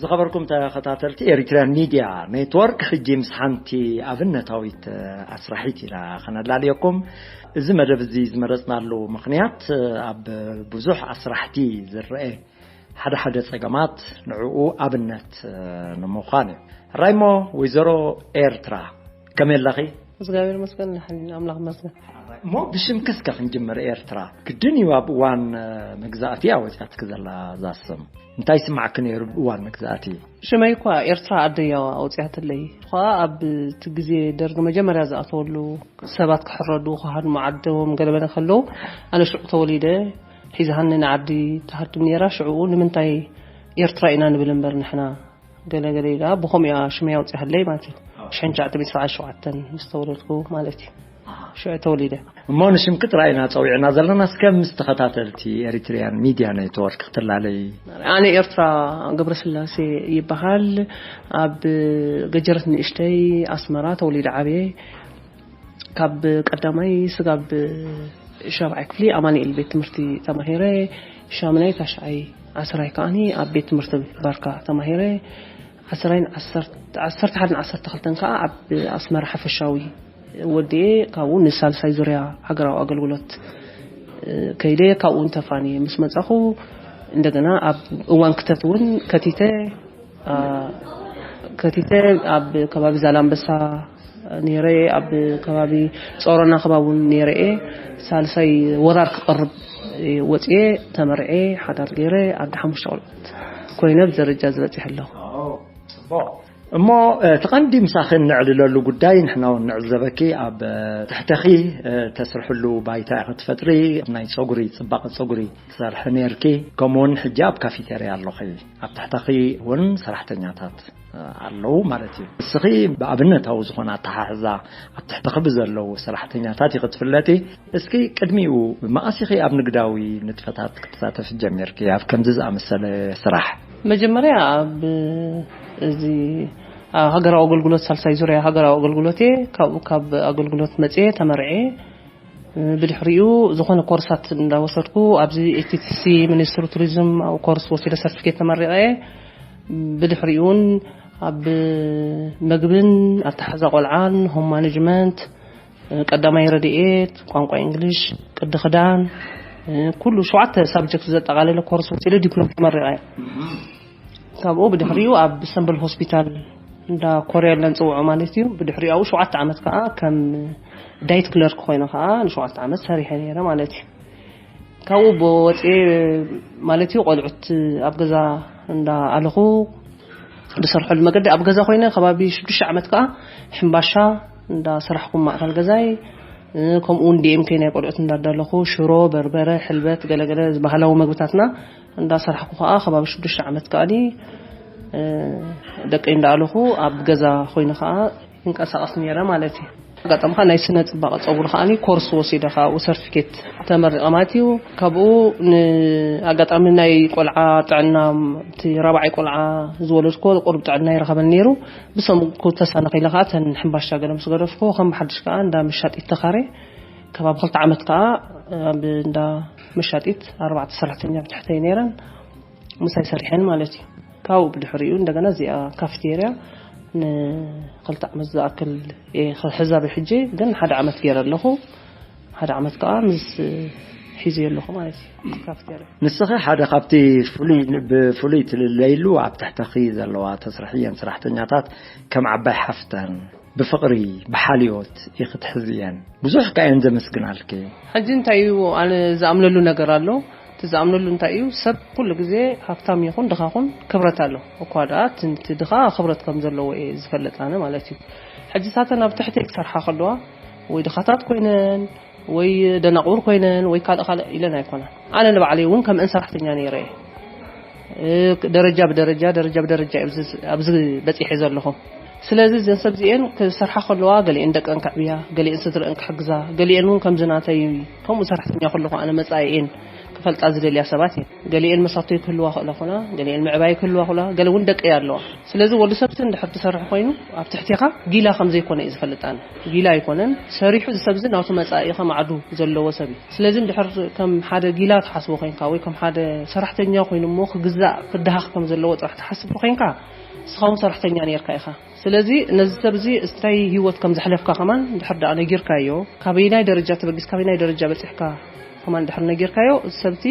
ዝኸበርኩም ተኸታተልቲ ኤሪትሪያን ሚድያ ኔትወርክ፣ ሕጂ ምስ ሓንቲ ኣብነታዊት ኣስራሒት ኢና ኸነላልየኩም። እዚ መደብ እዚ ዝመረጽናሉ ምኽንያት፣ ኣብ ብዙሕ ኣስራሕቲ ዝረአ ሓደ ሓደ ጸገማት ንዕኡ ኣብነት ንምዃን እዩ። ራይሞ፣ ወይዘሮ ኤርትራ፣ ከመይ ኣለኺ? እግዚኣብሔር ይመስገን፣ ንሓኒ ኣምላኽ ይመስገን። እሞ ብሽምኪ እስከ ክንጅምር። ኤርትራ፣ ግድን እዩ ኣብ እዋን መግዛእቲ እያ ወፂኣትኪ ዘላ እዛ ስም። እንታይ ይስማዕኪ ነይሩ ብእዋን መግዛእቲ? ሽመይ እኳ ኤርትራ ኣደይ እያ ኣውፂኣትለይ። እኳ ኣብ እቲ ግዜ ደርጊ መጀመርያ ዝኣተወሉ፣ ሰባት ክሕረዱ፣ ክሃድሙ ዓዶም ገለመለ ከለዉ፣ ኣነ ሽዑ ተወሊደ። ሒዛሃኒ ንዓዲ ትሃድም ነይራ። ሽዕኡ ንምንታይ ኤርትራ ኢና ንብል እምበር ንሕና ገለ ገለ ኢላ፣ ብኸምኡ እያ ሽመይ ኣውፂኣለይ ማለት እዩ። ሽሕን ትሽዓተ ሚእቲ ሰብዓን ሸውዓተን ምስ ተወለድኩ ማለት እዩ። ሽዑ ተወሊደ። እሞ ንሽምኪ ጥራይ ኢና ጸዊዕና ዘለና። እስከ ምስ ተኸታተልቲ ኤሪትሪያን ሚድያ ኔትወርክ ክትላለይ። ኣነ ኤርትራ ገብረስላሴ ይበሃል። ኣብ ገጀረት ንእሽተይ ኣስመራ ተወሊደ ዓብየ። ካብ ቀዳማይ ስጋብ ሻብዓይ ክፍሊ ኣማኑኤል ቤት ትምህርቲ ተማሂረ። ሻምናይ ታሽዓይ ዓስራይ ከኣኒ ኣብ ቤት ትምህርቲ ባርካ ተማሂረ። ዓስራይን ዓሰርተ፣ ዓሰርተ ሓደን ዓሰርተ ክልተን ከኣ ኣብ ኣስመራ ሓፈሻዊ ወዲኤ፣ ካብኡ ንሳልሳይ ዙርያ ሃገራዊ ኣገልግሎት፣ እ፣ ከይደ። ካብኡ እውን ተፋንየ ምስ መጻኹ፣ እንደገና ኣብ እዋን ክተት እውን ከቲተ፣ አ፣ ከቲተ ኣብ ከባቢ ዛላምበሳ ነይረ፣ ኣብ ከባቢ ጾሮና ከባቢ እውን ነይረ እየ። ሳልሳይ ወራር ክቐርብ ወፅየ፣ ተመርዐ፣ ሓዳር ገይረ፣ ኣደ ሓሙሽተ ቆልዑት ኮይነ ብደረጃ ዝበፅሐ ኣለኹ። ጽቡቕ። እሞ፣ እ፣ እቲ ቀንዲ ምሳኺ እነዕልለሉ ጉዳይ፣ ንሕና እውን ንዕዘበኪ፣ ኣብ፣ እ፣ ትሕተኺ፣ እ፣ ተስርሕሉ ባይታ ኢኺ ትፈጥሪ፣ ኣብ ናይ ጸጉሪ፣ ጽባቐ ጸጉሪ ትሰርሒ ነይርኪ፣ ከምኡ እውን ሕጂ ኣብ ካፊቴርያ ኣለኺ። ኣብ ትሕተኺ እውን ሰራሕተኛታት፣ እ፣ ኣለዉ ማለት እዩ። ንስኺ ብኣብነታዊ ዝኾነ ኣተሓሕዛ ኣብ ትሕተኺ ብዘለዉ ሰራሕተኛታት ኢኺ ትፍለጢ። እስኪ ቅድሚኡ መኣስ ኢኺ ኣብ ንግዳዊ ንጥፈታት ክትሳተፊ ጀሚርኪ፣ ኣብ ከምዚ ዝኣመሰለ ስራሕ? መጀመርያ ኣብ እዚ፣ አ፣ ሃገራዊ ኣገልግሎት፣ ሳልሳይ ዙርያ ሃገራዊ ኣገልግሎት እየ። ካብኡ ካብ ኣገልግሎት መፅየ ተመርዐ። ብድሕሪኡ ዝኾነ ኮርሳት እንዳወሰድኩ ኣብዚ ኤ ቲ ቲ ሲ ሚኒስትሪ ቱሪዝም ኣብ ኮርስ ወሲደ ሰርቲፊኬት ተመሪቐ እየ። ብድሕሪኡ እውን ኣብ መግብን ኣተሓዛ ቆልዓን፣ ሆም ማኔጅመንት፣ ቀዳማይ ረድኤት፣ ቋንቋ እንግሊሽ፣ ቅዲ ክዳን፣ ኩሉ ሸውዓተ ሳብጀክት ዘጠቓለለ ኮርስ ወሲደ ዲፕሎም ተመሪቐ እየ። ካብኡ ብድሕሪኡ ኣብ ሰምበል ሆስፒታል እንዳ ኮርያ ኢልና ንፅውዖ ማለት እዩ። ብድሕሪኡ ኣብኡ ሸውዓተ ዓመት ከዓ ከም ዳይት ክለርክ ኮይነ ከዓ ንሸውዓተ ዓመት ሰሪሐ ነይረ ማለት እዩ። ካብኡ ብወፅኤ ማለት እዩ ቆልዑት ኣብ ገዛ እንዳ ኣለኹ ዝሰርሐሉ መገዲ ኣብ ገዛ ኮይነ ከባቢ ሽዱሽተ ዓመት ከዓ ሕምባሻ እንዳ ሰራሕኩ ማእከል ገዛይ፣ እ፣ ከምኡ እውን ዲ ኤም ከይ ናይ ቆልዑት እንዳዳለኹ ሽሮ፣ በርበረ፣ ሕልበት፣ ገለገለ ባህላዊ መግብታትና እንዳሰራሕኩ ከዓ ከባቢ ሽዱሽተ ዓመት ከኣኒ፣ እ፣ ደቀይ እንዳኣለኹ ኣብ ገዛ ኮይነ ከዓ ይንቀሳቐስ ነይረ ማለት እዩ። ኣጋጣሚ ከዓ ናይ ስነ ፅባቐ ፀጉሪ ከኣኒ ኮርስ ወሲደ ከዓ ኣብኡ ሰርቲፊኬት ተመሪቐ ማለት እዩ። ካብኡ ንኣጋጣሚ ናይ ቆልዓ ጥዕና፣ እቲ ራብዓይ ቆልዓ ዝወለድኮ ቁሩብ ጥዕና ይረኸበን ነይሩ። ብሰም ተሳነኺለ ከዓ ተን ሕምባሻ ገለ ምስ ገደፍኩ ከም ሓድሽ ከዓ እንዳ መሻጢት ተኻረ ከባቢ ክልተ ዓመት ከዓ ኣብ እንዳ መሻጢት ኣርባዕተ ሰራሕተኛ ብትሕተይ ነይረን ምሳይ ሰሪሐን ማለት እዩ። ካብኡ ብድሕሪኡ እንደገና እዚኣ ካፍቴርያ ንክልተ ዓመት ዝኣክል እየ ክሕዛ ብሕጂ ግን ሓደ ዓመት ገይረ ኣለኹ። ሓደ ዓመት ከዓ ምስ ሒዘ ኣለኹ ማለት እዩ። ካፍቴርያ። ንስኺ ሓደ ካብቲ ፍሉይ፣ ብፍሉይ ትልለይሉ ኣብ ትሕተኺ ዘለዋ ተስርሕየን ሰራሕተኛታት ከም ዓባይ ሓፍተን ብፍቕሪ፣ ብሓልዮት ኢኺ ትሕዝየን። ብዙሕ ከ እየን ዘመስግናልኪ። ሕጂ እንታይ እዩ፣ ኣነ ዝኣምነሉ ነገር ኣሎ። እቲ ዝኣምነሉ እንታይ እዩ፣ ሰብ ኩሉ ግዜ ሃብታም ይኹን ድኻ ኹን ክብረት ኣሎ። እኳ ደኣ እቲ፣ እቲ ድኻ ክብረት ከም ዘለዎ እየ ዝፈልጥ ኣነ ማለት እዩ። ሕጂ ሳተን ኣብ ትሕተይ ክሰርሓ ከለዋ ወይ ድኻታት ኮይነን ወይ ደናቑር ኮይነን ወይ ካልእ ካልእ ኢለን ኣይኮናን። ኣነ ንባዕለይ እውን ከምእን ሰራሕተኛ ነይረ እየ። እ፣ ደረጃ ብደረጃ፣ ደረጃ ብደረጃ እየ ኣብዚ፣ ኣብዚ በፂሐ ዘለኹ። ስለዚ እዘን ሰብ እዚኤን ክሰርሓ ከለዋ ገሊኤን ደቀን ከዕብያ፣ ገሊኤን ስድረአን ክሕግዛ፣ ገሊኤን እውን ከምዚ ናተይ ከምኡ ሰራሕተኛ ከለኹ ኣነ መፃኢኤን ክፈልጣ ዝደልያ ሰባት እየን። ገሊኤን መሳቶይ ክህልዋ ክእላ ኾና፣ ገሊኤን ምዕባይ ክህልዋ ኾና፣ ገለ እውን ደቀይ ኣለዋ። ስለዚ ወዲ ሰብሲ እንድሕር ትሰርሕ ኮይኑ ኣብ ትሕቴኻ ጊላ ከም ዘይኮነ እዩ ዝፈልጣን። ጊላ ኣይኮነን፣ ሰሪሑ እዚ ሰብዚ ናቱ መጻኢ ከማዕዱ ዘለዎ ሰብ እዩ። ስለዚ እንድሕር ከም ሓደ ጊላ ትሓስቦ ኮይንካ ወይ ከም ሓደ ሰራሕተኛ ኮይኑ እሞ ክግዛእ ክድሃኽ ከም ዘለዎ ጥራሕ ትሓስቦ ኮይንካ፣ ንስኻ እውን ሰራሕተኛ ነርካ ኢኻ። ስለዚ ነዚ ሰብ እዚ እንታይ ህይወት ከም ዘሕለፍካ ከማን ድሕር ደኣ ነጊርካዮ፣ ካበይናይ ደረጃ ተበጊስ ካበይናይ ደረጃ በጺሕካ ከማን ድሕር ነጊርካዮ፣ እዚ ሰብቲ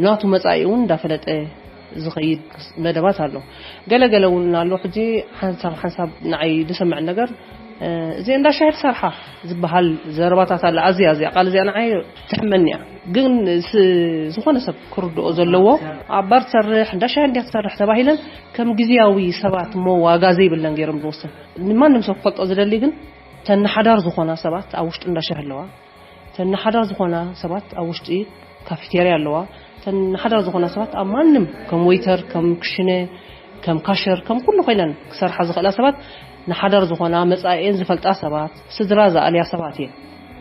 ናቱ መጻኢ እውን እንዳፈለጠ ዝኸይድ መደባት ኣሎ። ገለገለ እውን ኣሎ። ሕጂ ሓንሳብ ሓንሳብ ንዓይ ዝሰምዕ ነገር እዚ እንዳ ሻሂ ትሰርሓ ዝበሃል ዘረባታት ኣለ። ኣዝያ እዚኣ ቃል እዚኣ ንዓይ ትሕመኒ እያ። ግን ዝኾነ ሰብ ክርድኦ ዘለዎ፣ ኣብ ባር ትሰርሕ እንዳ ሻሂ እንዲያ ትሰርሕ ተባሂለን ከም ግዜያዊ ሰባት እሞ ዋጋ ዘይብለን ገይሮም ዝወስን። ንማንም ሰብ ክፈልጦ ዝደሊ ግን ተናሓዳር ዝኾና ሰባት ኣብ ውሽጢ እንዳ ሻሂ ኣለዋ። ተናሓዳር ዝኾና ሰባት ኣብ ውሽጢ ካፌቴርያ ኣለዋ። ተናሓዳር ዝኾና ሰባት ኣብ ማንም ከም ወይተር፣ ከም ክሽነ፣ ከም ካሸር፣ ከም ኩሉ ኮይነን ክሰርሓ ዝኽእላ ሰባት፣ ንሓዳር ዝኾና መጻኢኤን ዝፈልጣ ሰባት፣ ስድራ ዝኣልያ ሰባት እየን።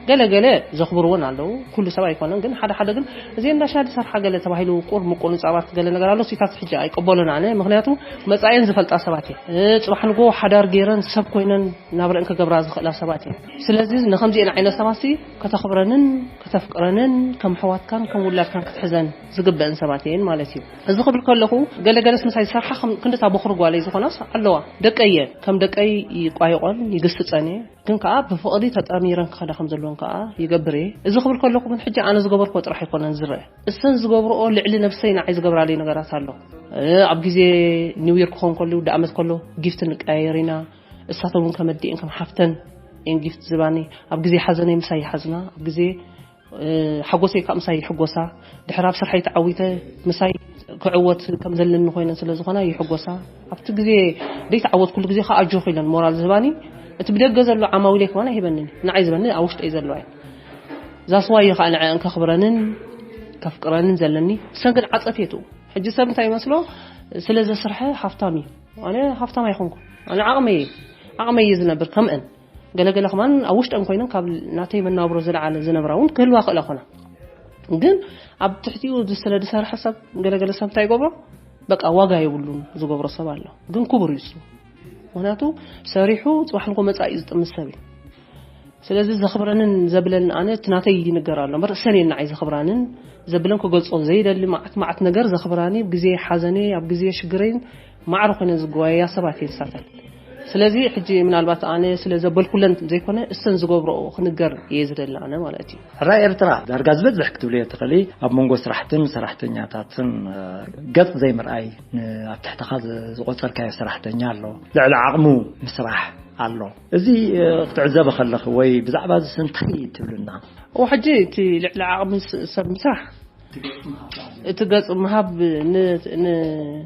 ገለ ገለ ዘኽብርዎን ኣለዉ፣ ኩሉ ሰብ ኣይኮነን። ግን ሓደ ሓደ ግን እዚ እንዳ ሻሂ ዝሰርሓ ገለ ተባሂሉ ቁር ምቁንጻባት ገለ ነገር ኣሎ። ሲታት ሕጂ ኣይቀበሎን ኣነ፣ ምኽንያቱ መጻኢኤን ዝፈልጣ ሰባት እየን። ጽባሕ ንጎ ሓዳር ገይረን ሰብ ኮይነን ናብረን ክገብራ ዝኽእላ ሰባት እየን። ስለዚ ንከምዚኤን ዓይነት ሰባትሲ ከተኽብረንን ከተፍቅረንን ከም ኣሕዋትካን ከም ውላድካን ክትሕዘን ዝግበአን ሰባት እየን ማለት እዩ። እዚ ክብል ከለኹ ገለገለስ ምሳይ ዝሰርሓ ከም ክንድታ በኹሪ ጓለይ ዝኾናስ ኣለዋ። ደቀይ እየን። ከም ደቀይ ይቋየቖን ይግስጸን እየ። ግን ከኣ ብፍቕሪ ተጠሚረን ክኸዳ ከም ዘለወን ከኣ ይገብር እየ። እዚ ክብል ከለኹ ግን ሕጂ ኣነ ዝገበርክዎ ጥራሕ ኣይኮነን ዝረአ። እሰን ዝገብርኦ ልዕሊ ነብሰይ ንዓይ ዝገብራለይ ነገራት ኣሎ። ኣብ ግዜ ኒው ይር ክኸውን ከሎ፣ ውዲ ዓመት ከሎ ጊፍት ንቀያየር ኢና። እሳተን እውን ከም ኣዲኤን ከም ሓፍተን እየን ጊፍት ዝባኒ። ኣብ ግዜ ሓዘነይ ምሳይ ይሓዝና፣ ኣብ ግዜ ሓጎሰይ ካብ ምሳይ ይሕጎሳ። ድሕር ኣብ ስርሐይ ተዓዊተ ምሳይ ክዕወት ከም ዘለኒ ኮይነን ስለ ዝኾና ይሕጎሳ። ኣብቲ ግዜ ዘይተዓወትኩሉ ግዜ ከዓ ኣጆኺ ኢለን ሞራል ዝህባኒ። እቲ ብደገ ዘሎ ዓማዊለይ ከማን ኣይህበንን፣ ንዓይ ዝበኒ ኣብ ውሽጠይ ዘለዋ እዩ። ዛስዋይ ከዓ ንዐን ከኽብረንን ከፍቅረንን ዘለኒ። እሰን ግን ዓጸፌቱ። ሕጂ ሰብ እንታይ ይመስሎ? ስለ ዘስርሐ ሃፍታም እዩ። ኣነ ሃፍታም ኣይኮንኩ። ኣነ ዓቕመይ ዓቕመይ እየ ዝነብር ከምእን። ገለገለ ከማን ኣብ ውሽጠን ኮይነን ካብ ናተይ መናብሮ ዝለዓለ ዝነብራ እውን ክህልዋ ክእላ ኮና። ግን ኣብ ትሕቲኡ ስለ ዝሰርሐ ሰብ፣ ገለገለ ሰብ እንታይ ይገብሮ? በቃ ዋጋ የብሉን ዝገብሮ ሰብ ኣሎ። ግን ክቡር እዩ እሱ። ምኽንያቱ ሰሪሑ ጽባሕ ንጎ መጻኢ ዝጥምት ሰብ እዩ። ስለዚ ዘኽብረንን ዘብለን ኣነ እቲ ናተይ ይንገር ኣሎ እምበር እሰን እየን ንዓይ ዘኽብራንን ዘብለን ክገልጾ ዘይደሊ መዓት መዓት ነገር ዘኽብራኒ ኣብ ግዜ ሓዘነይ ኣብ ግዜ ሽግረይን ማዕረ ኮይነን ዝጓየያ ሰባት እየን ንሳተን። ስለዚ ሕጂ ምናልባት ኣነ ስለ ዘበልኩለን ዘይኮነ እሰን ዝገብረኦ ክንገር እየ ዝደሊ ኣነ ማለት እዩ። ሕራይ ኤርትራ ዳርጋ ዝበዝሕ ክትብልዮ ትኽእሊ ኣብ መንጎ ስራሕትን ሰራሕተኛታትን ገጽ ዘይምርኣይ፣ ኣብ ትሕትኻ ዝቆጸርካዮ ሰራሕተኛ ኣሎ፣ ልዕሊ ዓቕሙ ምስራሕ ኣሎ። እዚ ክትዕዘቢ ከለኺ ወይ ብዛዕባ እዚ እንታይ ትብልና? እወ፣ ሕጂ እቲ ልዕሊ ዓቕሚ ሰብ ምስራሕ፣ እቲ ገጽ ምሃብ፣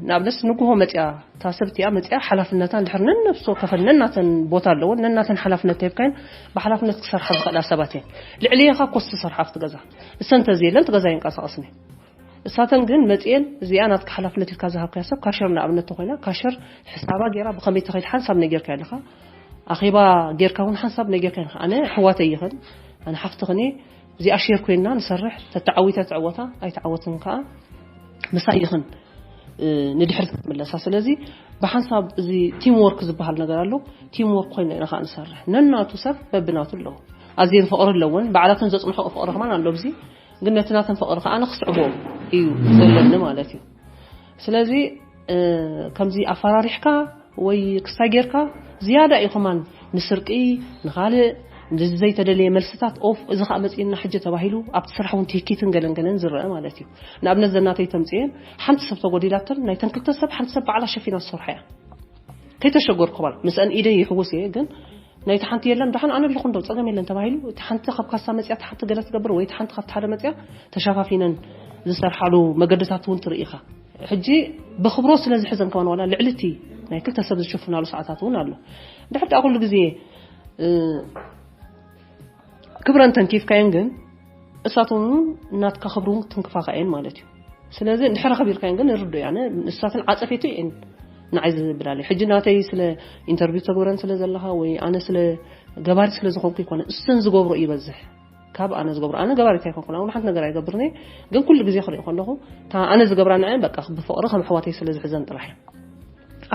ንኣብነት ንግሆ መጽያ እታ ሰብቲ እያ መጽያ ሓላፍነታ እንድሕር ነነብሶ ከፈል ነናተን ቦታ ኣለወን፣ ነናተን ሓላፍነት ተሂብካየን ብሓላፍነት ክሰርሓ ዝኽእላ ሰባት እየን። ልዕልየኻ ኮስ ትሰርሓ ኣብቲ ገዛ። እሰን ተዘየለን እቲ ገዛ ኣይንቀሳቐስን እዩ። እሳተን ግን መጽየን እዚኣ ናትካ ሓላፍነት ኢልካ ዝሃብካያ ሰብ ካሸር ንኣብነት ተኾይና ካሸር ሕሳባ ጌራ ብኸመይ ተኸይድ ሓንሳብ ነጌርካ ኣለኻ። ኣኼባ ጌርካ እውን ሓንሳብ ነጌርካ ኣለኻ። ኣነ ኣሕዋተይ ይኽን ኣነ ሓፍትኽን እየ። እዚኣ ሼር ኮይንና ንሰርሕ። ተተዓዊታ ትዕወታ ኣይተዓወትን ከኣ ምሳይ ይኽን ንድሕር ክትምለሳ። ስለዚ ብሓንሳብ እዚ ቲም ወርክ ዝበሃል ነገር ኣሎ። ቲም ወርክ ኮይና ኢና ከኣ ንሰርሕ። ነናቱ ሰብ በብናቱ ኣለዎ። ኣዝየን ፍቕሪ ኣለወን። ባዕላተን ዘጽንሕኦ ፍቕሪ ከማን ኣሎ። ኣብዚ ግን ነቲ ናተን ፍቕሪ ከኣ ንክስዕቦ እዩ ዘለኒ ማለት እዩ። ስለዚ ከምዚ ኣፈራሪሕካ ወይ ክስታይ ጌርካ ዝያዳ እዩ ከማን ንስርቂ ንኻልእ ንዘይተደለየ መልስታት ኦፍ እዚ ከዓ መፅእና ሕጂ ተባሂሉ ኣብቲ ስራሕ እውን ትህኪትን ገለን ገለን ዝረአ ማለት እዩ። ንኣብነት ዘናተይ ተምፅኤን ሓንቲ ሰብ ተጎዲላተን ናይተን ክልተ ሰብ ሓንቲ ሰብ ባዕላ ሸፊና ዝሰርሖ እያ። ከይተሸገርኩ ከማን ምስአን ኢደይ ይሕውስ እየ ግን ናይቲ ሓንቲ የለን ደሓን ኣነ ኣለኹ እንዶ ፀገም የለን ተባሂሉ እቲ ሓንቲ ካብ ካሳ መፅያ እቲ ሓንቲ ገለ ትገብር ወይ እቲ ሓንቲ ካብቲ ሓደ መፅያ ተሸፋፊነን ዝሰርሓሉ መገድታት እውን ትርኢ ኢኻ። ሕጂ ብክብሮ ስለ ዝሕዘን ከማን ዋላ ልዕሊ እቲ ናይ ክልተ ሰብ ዝሽፍናሉ ሰዓታት እውን ኣሎ። ድሕር ደኣ ኩሉ ግዜ ክብረን ተንኪፍካየን ግን እሳቶም እውን ናትካ ክብሪ እውን ትንክፋኻ እየን ማለት እዩ። ስለዚ እንድሕር ኣኽቢርካየን ግን ይርድኦ እየ ኣነ ንሳተን ዓጸፌቱ እየን ንዓይ ዝብላለይ። ሕጂ ናተይ ስለ ኢንተርቪው ተግብረን ስለ ዘለኻ ወይ ኣነ ስለ ገባሪት ስለ ዝኾንኩ ይኮነ እሰን ዝገብሮ ይበዝሕ። ካብ ኣነ ዝገብሮ፣ ኣነ ገባሪት ኣይኮንኩን፣ ኣነ ሓንቲ ነገር ኣይገብርን እየ። ግን ኩሉ ግዜ ክሪኦ ከለኹ፣ እታ ኣነ ዝገብራ ንዐን በቃ ብፍቕሪ ከም ኣሕዋተይ ስለ ዝሕዘን ጥራሕ እየ።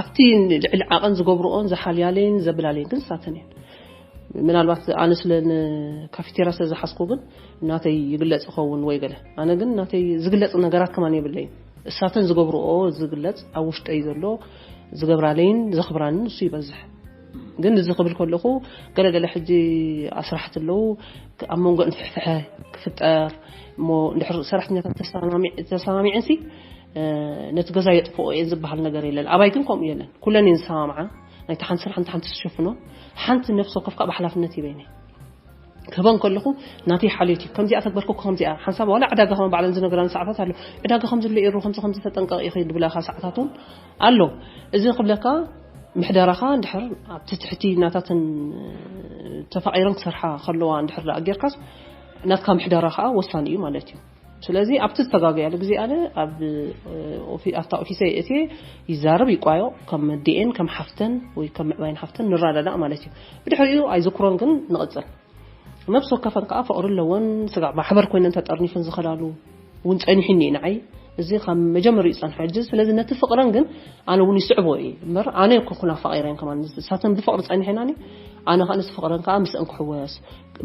ኣብቲ ልዕሊ ዓቐን ዝገብርኦን ዝሓልያለይን ዘብላለይን ግን ንሳተን እየን። ምናልባት ኣነ ስለ ንካፊቴራ ስለ ዝሓዝኩ ግን ናተይ ይግለጽ ይኸውን ወይ ገለ። ኣነ ግን ናተይ ዝግለጽ ነገራት ከማን የብለይን። እሳተን ዝገብርኦ ዝግለጽ ኣብ ውሽጠይ ዘሎ ዝገብራለይን ዘኽብራንን እሱ ይበዝሕ። ግን እዚ ክብል ከለኹ ገለገለ ሕጂ ኣስራሕቲ ኣለዉ፣ ኣብ መንጎ ንፍሕፍሐ ክፍጠር እሞ እንድሕር ሰራሕተኛታት ተሰማሚዕ-፣ ተሰማሚዐንሲ፣ እ፣ ነቲ ገዛ የጥፍኦ እየን ዝበሃል ነገር የለን። ኣባይ ግን ከምኡ የለን። ኩለን እየን ዝሰማምዓ። ናይቲ ሓንቲ ስራሕ ሓንቲ ሓንቲ ትሽፍኖ። ሓንቲ ነፍሲ ወከፍ ከዓ ብሓላፍነት ይበይነ። ክህበን ከለኹ ናተይ ሓልዮት እዩ። ከምዚኣ ተግበርኩ፣ ከምዚኣ ሓንሳብ ዋላ ዕዳጋ ከም ባዕለን ዝነገራን ሰዓታት ኣሎ። ዕዳጋ ከም ዝለ ይሩ፣ ከምዚ፣ ከምዚ ተጠንቀቕ ኢኺ ድብላኻ ሰዓታት እውን ኣሎ። እዚ ክብለካ ምሕደራኻ እንድሕር ኣብቲ ትሕቲ ናታተን ተፋቒረን ክሰርሓ ከለዋ እንድሕር ደኣ ጌርካስ ናትካ ምሕደራ ከዓ ወሳኒ እዩ ማለት እዩ። ስለዚ ኣብቲ ዝተጋገያሉ ግዜ ኣነ ኣብ፣ እ፣ ኦፊ-፣ ኣብታ ኦፊሰይ እትየ ይዛረብ ይቋዮ፣ ከም መዲኤን ከም ሓፍተን ወይ ከም ምዕባይን ሓፍተን ንረዳዳእ ማለት እዩ። ብድሕሪኡ ኣይዝክሮን ግን ንቕጽል። ነፍሲ ወከፈን ከዓ ፍቕሪ ኣለወን፣ ስጋዕ ማሕበር ኮይነን ተጠርኒፈን ዝኸዳሉ እውን ጸኒሑኒ እዩ ንዓይ። እዚ ካብ መጀመሪኡ ዝጸንሐ ሕጂ። ስለዚ ነቲ ፍቕረን ግን ኣነ እውን ይስዕቦ እየ እምበር፣ ኣነ ኣይኮንኩን ኣፋቒረን ከማን። ንሳተን ብፍቕሪ ጸኒሐናኒ፣ ኣነ ከዓ ነቲ ፍቕረን ከዓ ምስአን ክሕወስ፣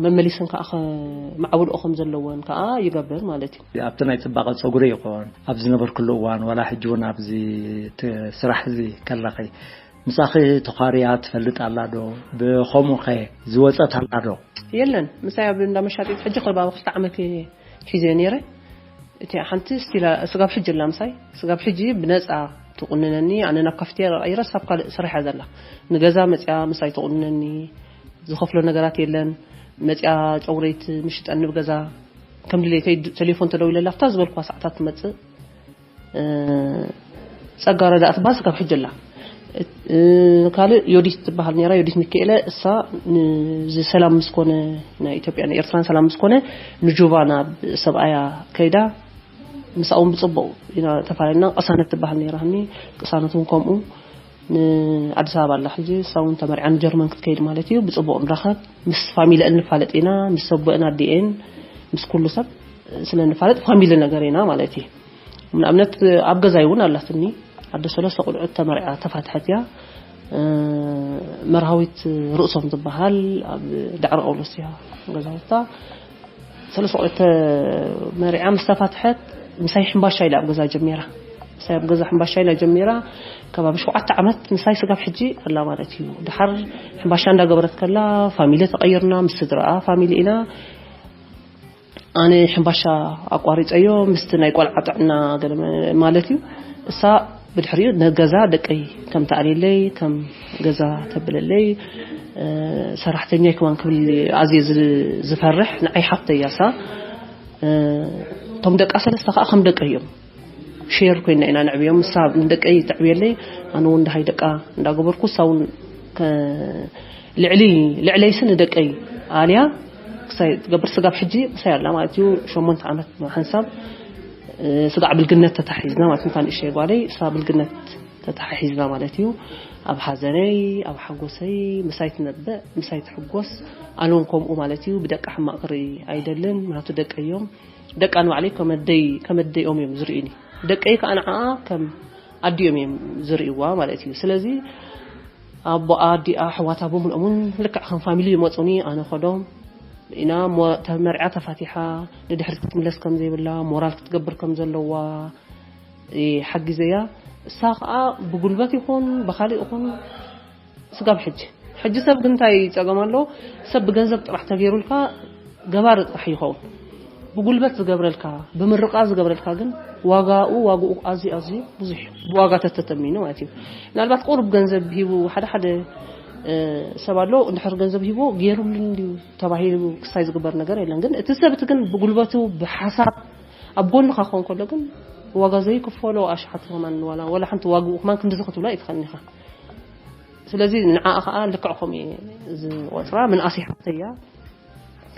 መመሊሰን ከዓ ከማዕብልኦ ከም ዘለወን ከዓ ይገብር ማለት እዩ። ኣብቲ ናይ ጽባቐ ጸጉሪ ይኾን፣ ኣብ ዝነበርክሉ እዋን፣ ዋላ ሕጂ እውን ኣብዚ እቲ ስራሕ እዚ ከለኺ፣ ምሳኺ ተዃርያ ትፈልጥ ኣላ ዶ? ብኸምኡ ኸ ዝወጸት ኣላ ዶ? የለን። ምሳይ ኣብ እንዳ መሻጢት ሕጂ ቅርብ ኣብ ክልተ ዓመት እየ ሒዘ ነይረ። እቲኣ ሓንቲ ስቲላ ስጋብ ሕጂ ኣላ ምሳይ። ስጋብ ሕጂ ብነጻ ትቑንነኒ። ኣነ ናብ ካፍቴርያ ቀይረ፣ ሳብ ካልእ ስራሕ እያ ዘላ። ንገዛ መጽያ ምሳይ ትቑንነኒ። ዝኸፍሎ ነገራት የለን። መጽያ ጨጉረይ ትምሽጠኒ ብገዛ። ከም ድሌተይ ድ-፣ ቴሌፎን ተደዊለላ፣ ኣብታ ዝበልኳ ሰዓታት ትመጽእ። እ፣ ጸጋ ረዳእ ትበሃል ስጋብ ሕጂ ኣላ። እ፣ ካልእ ዮዲት ትበሃል ነይራ፣ ዮዲት ሚካኤለ። እሳ ንዚ ሰላም ምስ ኮነ፣ ናይ ኢትዮጵያ ንኤርትራን ሰላም ምስ ኮነ፣ ንጁባ ናብ ሰብኣያ ከይዳ፣ ምስኣ እውን ብጽቡቕ ኢና ተፈላለና። ቅሳነት ትበሃል ነይራ፣ ቅሳነት እውን ከምኡ። ንኣዲስ ኣበባ ኣላ ሕጂ፣ እሳ እውን ተመርዓ ንጀርመን ክትከይድ ማለት እዩ። ብጽቡቕ ንራኸብ፣ ምስ ፋሚሊአን ንፋለጥ ኢና፣ ምስ ሰቦአን ኣዲኤን፣ ምስ ኩሉ ሰብ ስለ ንፋለጥ ፋሚሊ ነገር ኢና ማለት እዩ። ንኣብነት ኣብ ገዛይ እውን ኣላትኒ፣ ኣደ ሰለስተ ቆልዑት፣ ተመርዓ ተፋትሐት እያ። እ፣ መርሃዊት ርእሶም ትበሃል፣ ኣብ ዳዕሮ ቀውሎስ እያ ገዛውታ። ሰለስተ ቆልዑት ተመርዓ ምስ ተፋትሐት ምሳይ ሕምባሻ ኢላ ኣብ ገዛ ጀሚራ። ምሳይ ኣብ ገዛ ሕምባሻ ኢላ ጀሚራ፣ ከባቢ ሸውዓተ ዓመት ምሳይ ስጋብ ሕጂ ኣላ ማለት እዩ። ድሓር ሕምባሻ እንዳገበረት ከላ ፋሚሊ ተቐይርና፣ ምስ ስድራኣ ፋሚሊ ኢና። ኣነ ሕምባሻ ኣቋሪጸዮ ምስቲ ናይ ቆልዓ ጥዕና ገለ መ-፣ ማለት እዩ። እሳ ብድሕሪኡ ንገዛ ደቀይ ከም ትኣልየለይ፣ ከም ገዛ ተብለለይ፣ እ፣ ሰራሕተኛይ ከማን ክብል ኣዝየ ዝ-፣ ዝፈርሕ፣ ንዓይ ሓፍተይ እያ እሳ። እ፣ እቶም ደቃ ሰለስተ ከኣ ከም ደቀይ እዮም። ሼር ኮይና ኢና ነዕብዮም። እሳ ንደቀይ ተዕብየለይ፣ ኣነ እውን ደሃይ ደቃ እንዳገበርኩ፣ እሳ እውን ከ-፣ ልዕሊ፣ ልዕለይሲ ንደቀይ ኣልያ ክሳይ ትገብር። ስጋብ ሕጂ ምሳይ ኣላ ማለት እዩ። ሸሞንተ ዓመት ሓንሳብ፣ እ፣ ስጋዕ ብልግነት ተታሒዝና ማለት እዩ። እታ ንእሽተይ ጓለይ፣ እሳ ብልግነት ተታሓሒዝና ማለት እዩ። ኣብ ሓዘነይ፣ ኣብ ሓጎሰይ፣ ምሳይ ትነብዕ፣ ምሳይ ትሕጎስ፣ ኣነ እውን ከምኡ ማለት እዩ። ብደቃ ሕማቕ ክርኢ ኣይደልን፣ ምክንያቱ ደቀይ እዮም። ደቃ ንባዕለይ ከመደይ-፣ ከመደይኦም እዮም ዝርእዩኒ። ደቀይ ከኣ ንዓኣ ከም ኣዲኦም እዮም ዝርእይዋ ማለት እዩ። ስለዚ ኣቦኣ፣ ኣዲኣ፣ ኣሕዋታ ብምልኦም እውን ልክዕ ከም ፋሚሊ ይመጹኒ፣ ኣነ ኸዶም ኢና እሞ ተመርዓ ተፋቲሓ ንድሕሪት ክትምለስ ከም ዘይብላ፣ ሞራል ክትገብር ከም ዘለዋ፣ እ፣ ሓጊዘያ። እሳ ኸኣ ብጉልበት ይኹን ብኻልእ ይኹን ስጋብ ሕጂ። ሕጂ ሰብ ግን እንታይ ጸገም ኣሎ? ሰብ ብገንዘብ ጥራሕ ተገይሩልካ ገባሪ ጥራሕ ይኸውን። ብጉልበት ዝገብረልካ፣ ብምርቃ ዝገብረልካ ግን ዋጋኡ፣ ዋጋኡ ኣዝዩ፣ ኣዝዩ ብዙሕ እዩ። ብዋጋ ተተተሚኑ ማለት እዩ። ምናልባት ቁሩብ ገንዘብ ሂቡ፣ ሓደ ሓደ፣ እ፣ ሰብ ኣሎ፣ እንድሕር ገንዘብ ሂቡ ገይሩሉን ድዩ ተባሂሉ ክሳይ ዝግበር ነገር የለን። ግን እቲ ሰብ እቲ ግን ብጉልበቱ፣ ብሓሳብ ኣብ ጎንኻ ክኸውን ከሎ ግን ዋጋ ዘይክፈሎ ኣሽሓት ከማን ዋላ፣ ዋላ ሓንቲ ዋግኡ ከማን ክንድዚ ክትብሎ ኣይትኽእልን ኢኻ። ስለዚ ንዓኣ ኸኣ ልክዕ ከምኡ እየ ዝቖጽራ። ምንኣስ ሓፍተይ እያ።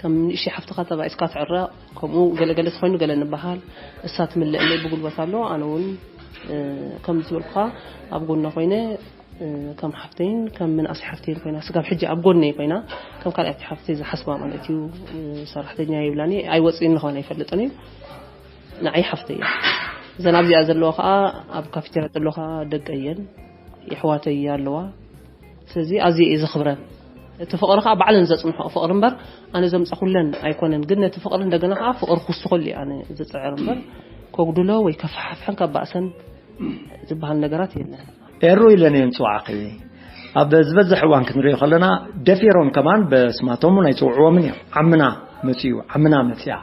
ከም ንእሽተይ ሓፍትኻ ተባኢስካ ትዕረቕ፣ ከምኡ ገለገለ ተኾይኑ ገለ ንበሃል። እሳ ትምልእለይ ብጉልበት ኣሎ፣ ኣነ እውን፣ እ፣ ከም ዝበልኩኻ ኣብ ጎና ኮይነ ከም ሓፍተይን ከም ምንኣስ ሓፍተይን ኮይና፣ ስጋብ ሕጂ ኣብ ጎነይ ኮይና፣ ከም ካልኣይቲ ሓፍተይ ዝሓስባ ማለት እዩ። ሰራሕተኛ ይብላኒ፣ ኣይወፅእን ንኾነ ኣይፈልጥን እዩ። ንዓይ ሓፍተይ እያ። እዘን ኣብዚኣ ዘለዋ ከዓ፣ ኣብ ካፌቴርያ ዘለዋ ከዓ ደቀ እየን፣ የሕዋተይ ኣለዋ። ስለዚ ኣዝየ እየ ዘኽብረን። እቲ ፍቕሪ ከዓ ባዕለን ዘፅንሖ ፍቕሪ እምበር፣ ኣነ ዘምፃኹለን ኣይኮነን። ግን ነቲ ፍቕሪ እንደገና ከዓ ፍቕሪ ክውስኸሉ እየ ኣነ ዝፅዕር እምበር፣ ከጉድሎ ወይ ከፈሓፍሐን ከባእሰን ዝበሃል ነገራት የለን። ኤሩ ኢለን እየን ዝፅውዓኺ። ኣብ ዝበዝሕ እዋን ክንሪኦ ከለና፣ ደፊሮም ከማን በስማቶም እውን ኣይፅውዕዎምን እዮም። ዓምና መፅኡ፣ ዓምና መፅያ።